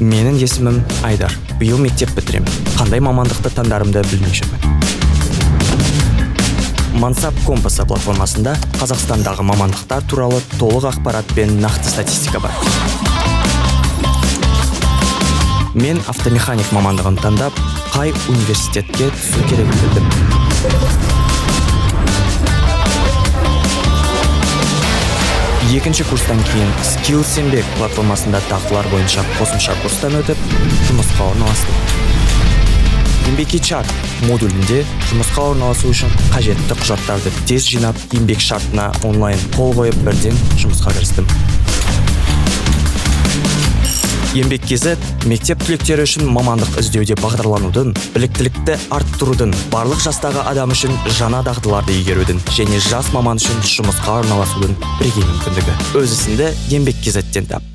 Менің есімім Айдар. Биыл мектеп бітіремін. Қандай мамандықты таңдарымды білмей жүрмін. Мансап компасы платформасында Қазақстандағы мамандықтар туралы толық ақпарат пен нақты статистика бар. Мен автомеханик мамандығын таңдап, қай университетке түсу керегін білдім. Екінші курстан кейін Skills Еңбек платформасында дағдылар бойынша қосымша курстан өтіп, жұмысқа орналастым. Еңбек HR модулінде жұмысқа орналасу үшін қажетті құжаттарды тез жинап, еңбек шартына онлайн қол қойып, бірден жұмысқа кірістім. Еңбек KZ мектеп түлектері үшін мамандық іздеуде бағдарланудың, біліктілікті арттырудың, барлық жастағы адам үшін жаңа дағдыларды игерудің және жас маман үшін жұмысқа орналасудың бірегей мүмкіндігі. Өз ісіңді Еңбек KZ-тен тап.